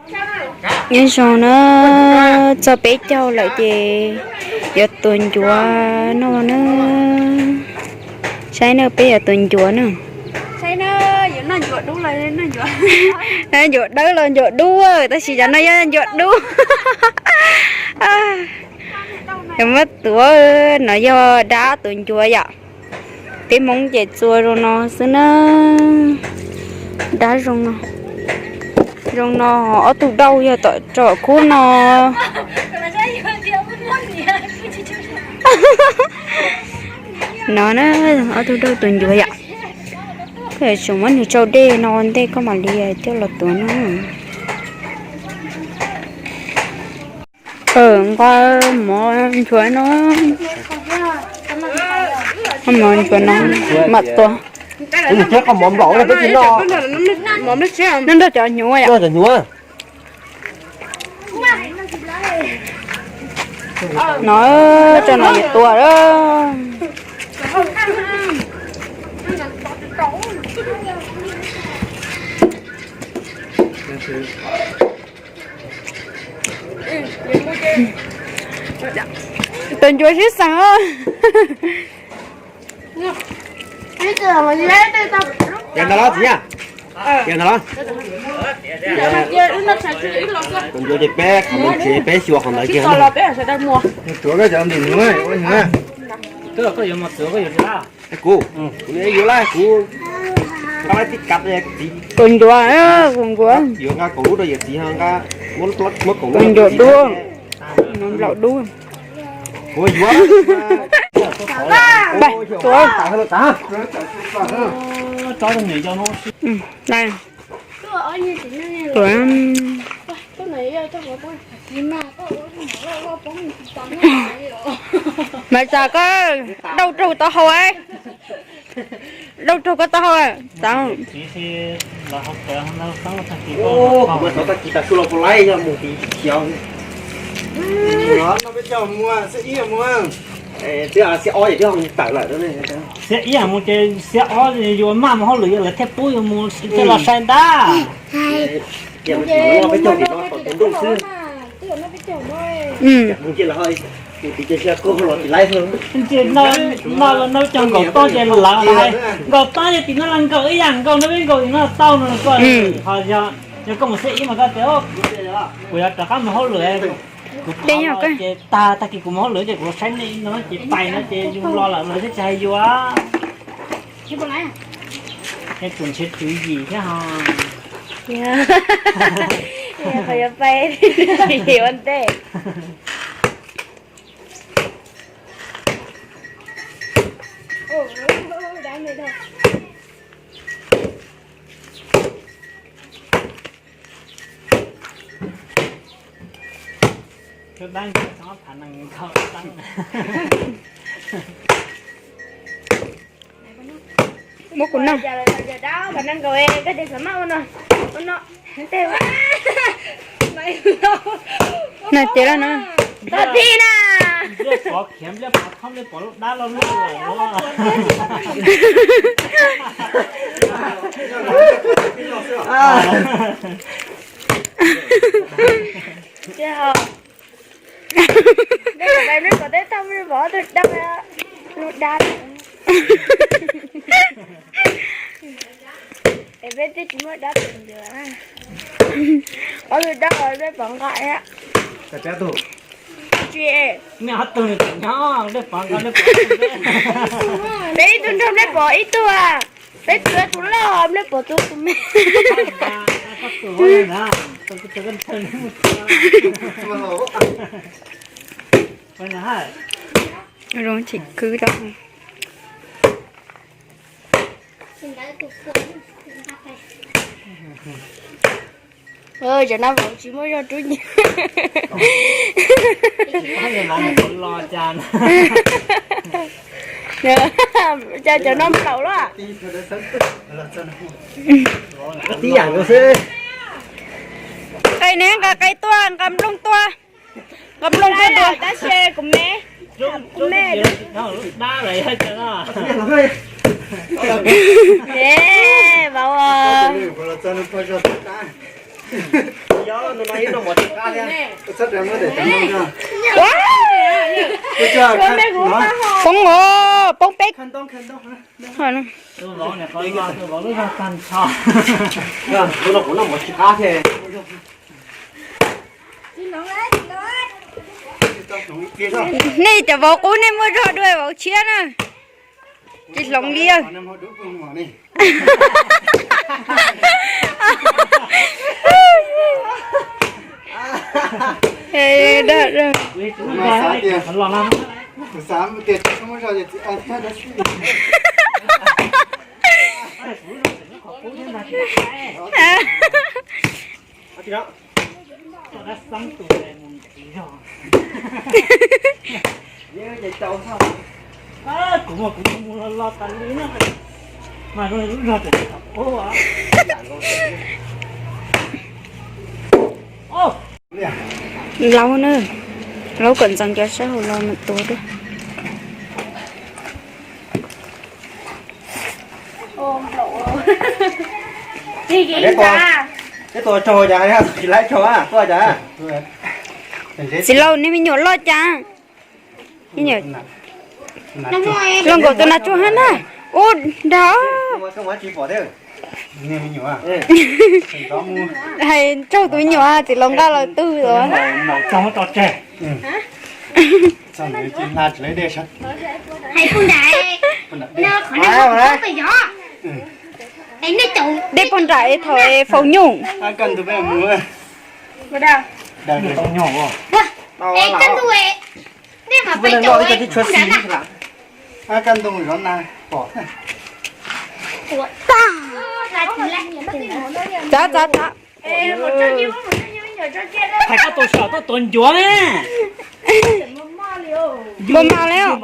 Nyob zoo na, txog peb caug lawm ces yuav tua ncuav noj na. Saib na, peb yuav tua ncuav na. Ncuav dawb los ncuav dub, tab sis cov no yog ncuav dub. Yog muab tuav no yog dab tua ncuav yom. Peb Hmoob ces txua zoo no xwb na. Dab zoo no, zoo no, ob tug dauj yog tom tsom khub no. No na, ob tug dauj tua ncuav yom. Koj yuav tsum muab nws tsau dej no ua ntej koj mam li coj los tuav no. Nqa mov nchuav no, mov nchuav no mam tua. Noj nrog cov hnyuv. No, tso no yuav tua. Tus ncuav sib xeem os. Tus ncuav ces peb qhov ntawd ces peb xyuas qhov ntawd kiag. Kuv, kuv yuav laj kuv nqa tib kab txiv. Tus ncuav, tus ncuav. Yuav nqa kaum lub rau yawm txiv ho nqa, muab kaum lub rau yawm txiv. Nplaum dub. Kuv yuav. Tuav. Mas tas koj dauj raug taub hau, dauj raug koj taub hau. Tag kis tas su los puas laib yog mus tim chiav. Noj peb caug muag, xiab ib muag. Twb xiab ob ces twb ho tawm lawm. Xiab ib mus ces xiab ob yuav maj mus hauj lwm, lawv thiaj pub yuav mus thiaj los sai ntab. Noj peb caug tim no tom tus ntuj xwb. Mus ces lawv mus tim ces sia koj los tim laib xwb. Noj, noj cov nkaum toj ces lawv hais nkaum toj ces tim no los nkaum ib yam nkaus, noj peb nkaus tim no tau no koj. Ho yog, yog koj mus xiab ib mas koj tias kuv yuav rov qab mus hauj lwm, kuv ces tag, tag kis kuv mus hauj lwm ces kuv los saib nej no ces pais no ces yus los lawm los thiaj tsis hais yuav. Tus nrhiav tswv yim thiab ho. Qhov yuav pais tswv yim ua ntej. Muab kuv noj. Na ces lawm na. Tag thi na. Ces ho, nej kom, nej kom teb tau, nej pom ob tug dab, lub dab. Es peb twb tsis muaj dab tsis ntxuav. Ob tug dab nej pom nqa thiab. Tsis, peb ib tug nrog nej pom ib tug a. Peb tus tus loj, nej pom tus tus me. Zoo tsis khwb tau. Cov no vauv tsis muaj zog rub nyiaj. Cas cov no nplaum lawm. Tib yam nkaus xwb. Qe neb nqa qe tuaj, nqa nplooj tuaj. Nqa nplooj tuaj dua. Tab sis kuv me, kuv me. Vauv os. Ua, poob os, poob peb. Nej cov vauv qub nej muaj zog dua vauv tshiab na. Tsis hloov li. Laub na, laub kom ntxeev cov sab hauv los mam tua dua. Txiv Laus, nej me nyuam loj cas? Loj nkaus tus nas tsuag hab na. Ub, nrag. Hais raug tus me nyuam, txiv laus nqa los tug os. Dej poj nram es thaum es faus nyuj. Txav, txav, txav. Hais koj tus saum tuaj tuav ncuav ne. Npua mas li os.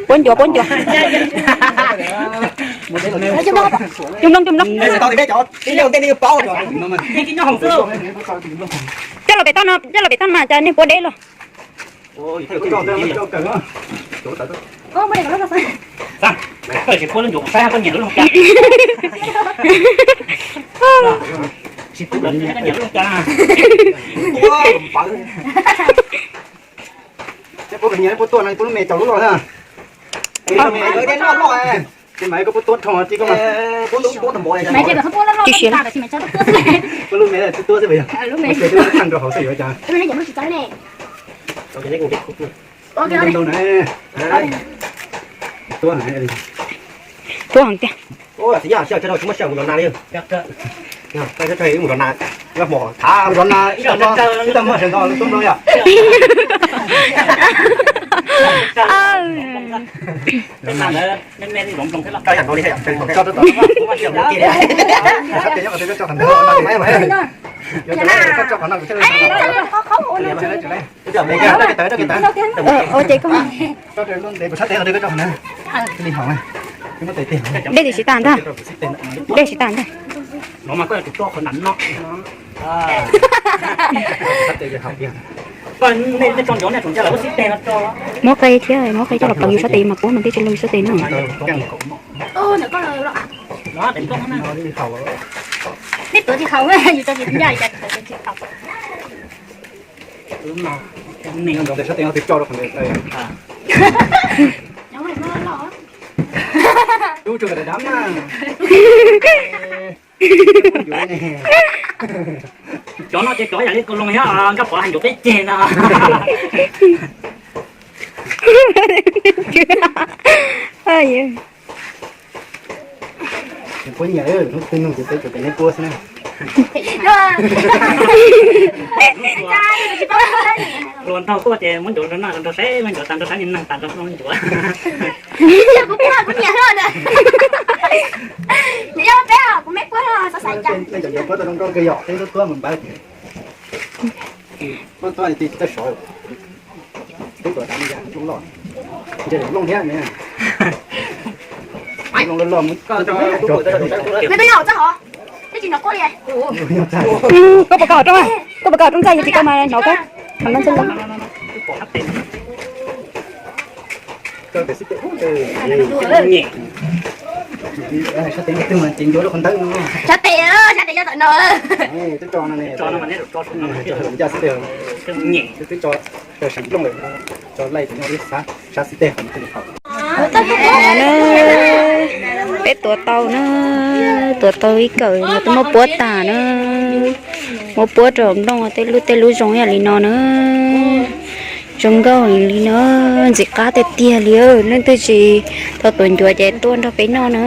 Puab ncuav, puab ncuav. Cug nplooj, cug nplooj. Coj los pem toj no, coj los pem toj mas cas niag puab deb los. Ces mas koj puab tuab dhau ti koj mas. Tib siav. Koj lub me tuab xwb, tag rau hauv xwb yuav cas. Ntau na. Tuab na. Tuab heev tiag. Mus zov nas li. Mus zov nas, mus zov nas, ib tag muaj sawv ntxov tuab nplooj yom. Ua ces koj dej twb siv tag ntag. Dej siv tag ntag. Muab qe thiab, muab qe coj los pleev yus sab tes mas puab mas peb tsis leej yus sab tes na. Cov no ces cov yam li kaus loos thiab, nkaj pov hais ncuav peb ceg no. Puab nyiam, hnub twg nug ces peb tsuas pem neb puab xwb na. Hluas nraug tuaj ces muab ncuav rau noj rau saib, muab ncuav tas rau saib neeg tas rau ncuav. Puab tuaj, puab tuaj, peb tuaj tas li yam nplooj loj, ntshe nplooj thiab ne. Nplooj loj loj, nplooj loj loj. Koj puas koj hauv rooj, koj puas koj hauv rooj ntxaj, yog tsis koj mas hnov koj. Sab tes, sab tes nyob tom no. Twb tso, tso laij no, sab xib teg. Peb tuav tau na, tuav tau ib kawm no, twb muab puab tag na. Muab puab rau nplooj tej lub tej lub zoo ib yam li no na. Zoo nkauj li no, ntxim qab tiag tiag li. Leej twg tsis tau tuav ncuav ces tuaj nrog peb noj na.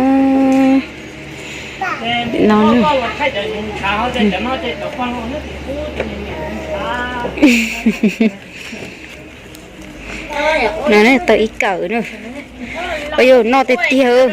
No, no tau ib kawm na. Ua yuav noj tiag tiag.